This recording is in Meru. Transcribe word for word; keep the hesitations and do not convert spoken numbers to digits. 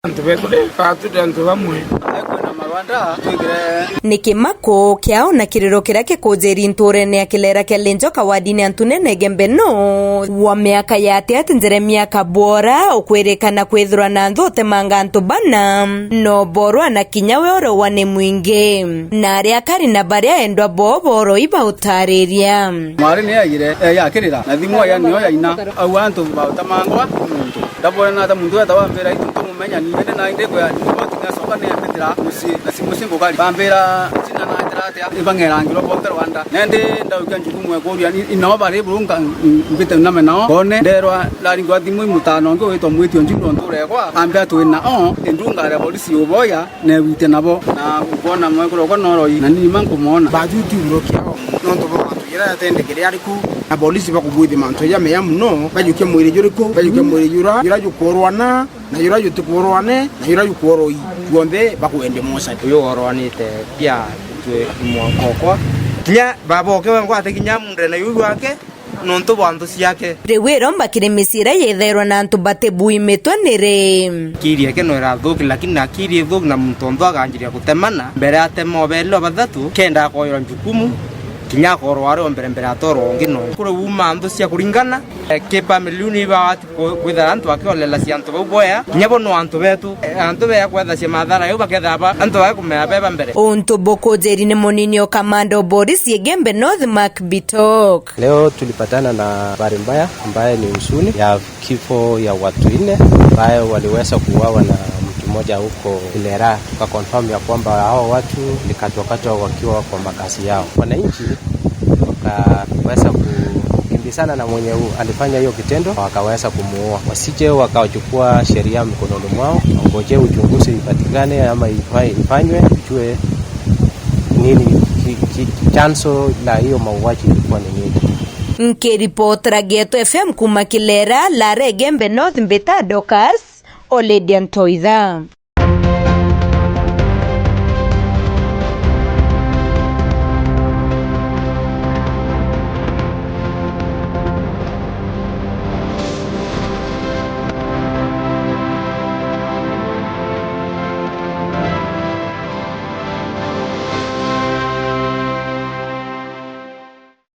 Antu betu ri, ka turi antu bamwe. Ekwina marwanda, twikire. Ni kimako kiao na kiriro kiria gikujiri ntuurene ya Kilera kia Linjoka wadine ya Ntunene Igembe North wa miaka ya ati ati Jeremia Kabwora ukwirikana kwithirwa na nthu utemanga antu bana, no borwa na kinya we orowa ni mwingi. Na aria akari na baria endwa boo boroi bautariria. Mwari ni yaigire, eh, yakirira, na thimu aya niyo yaina. Au antu bautamangwa ni muntu. Ndabona nata muntu weta wambira itu ntumumenya ni, indi na indi kwea riboti ngacoka ni mbitira mucii, na si mucii ngugari. Bambira, "Cina na njira atia?" Ibang'erangirwa bonthe rwanda. Na indi ndaukia njukumu ekuria, "Ni, ni nao bari burunga, mm, mbite name nao?" Bone, nderwa, ndaringwa thimu i mutano ungi witwa Mwitio Njundo nturegwa, ambia, "Twi nao, indunga aria borisi uboya." Neewite nabo, na ukwona mwekuru okwa noroi, na ni ni ma nkumwona. Bajuti uro kiao, nontu bwa mantu jaria jatendekeria ariku, na polisi bakubwithia mantu jameya mono, bajukia mwiri juriku, bajukia mwiri jura, jura jukworwana, na jura jutikworwane, na jura jukworoi, juonthe bakwendia mosari. Uyu worwanite pia twi mwanka okwa. Kinya baba oke wengwate kinya mundene yu jwake, nontu bwa nthu ciake. Riu iromba kiri micii iria yithairwa na antu batibui mitwe ni ri? Akiri eke no irathuki, lakini na akiri ithuki na muntu onthe akanjiria gutemana, mbere atema obeli o bathatu, kenda akoywa njukumu, kinya akorwa ari o mbere, mbere atorwa ungi no. Kuri uma nthu cia kuringana, eh, ki family uni iba wati ku-, kwithira antu akiolela cia antu bau boya, kinya bo no antu betu, eh, antu bea kwethacia mathara yau bakethira ba, antu baya kumea beba mbere. Untu bukujiri ni munini o kamanda o borisi Igembe North Mark Bitok. Leo tulipatana na habari mbaya ambaye ni huzuni ya kifo ya watu nne ambaye waliweza kuuawa na mtu mmoja huko Kilera. Tukaconfirm ya kwamba hao watu walikatwakatwa wakiwa kwa makazi yao. Wananchi wakaweza kukimbizana na mwenye u-, alifanya hiyo kitendo, wakaweza kumuua. Wasije wakachukua sheria mikononi mwao, wangojee uchunguzi ipatikane ama ifa-, ifanywe, ijue nini ki-, ki-, chanzo la hiyo mauaji ilikuwa ni nini. Nkiripotera Geto F M kuuma Kilera, Lare Igembe North, mbita Dorcas Oledia Ntoitha.